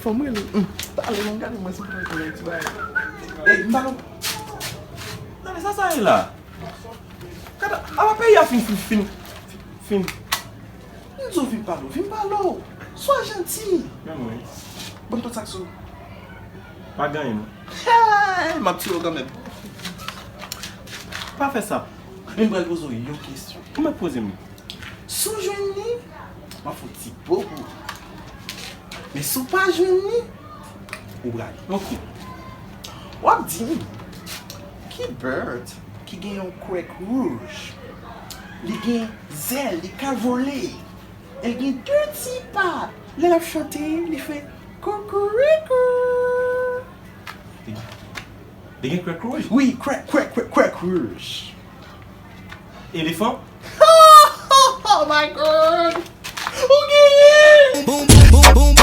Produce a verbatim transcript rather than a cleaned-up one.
Fò m rele. Hmm. Talè, mwen gade mwen si mwen konn yon ti bagay. Ey, m pa konn. Gade sa sa ye la. Gade, apa peyi a fin, fin, fin, fin. M di w vin pale w, vin pale w. Swa janti. Men mwen. Ban m tout sa k sou. Pa gen anyen non. Hey, m ap tiye w kanmenm. Pa fè sa. Men m pral poze w yon kesyon. Ou mèt poze m. Si w jwenn li, m ap fè yon ti bo pou ou. Men si w pa jwenn li, ou prale. Ok. W ap di m, ki bird ki gen yon krèk wouj? Li gen zèl, li ka vole. E l gen de ti pa. Lè l ap chante, li fè koukouroukou. Li gen, li gen krèk wouj? Wi, krèk, krèk, krèk, krèk wouj. Elefan? Oh my God! Ou genyen! Boom, boom, boom, boom,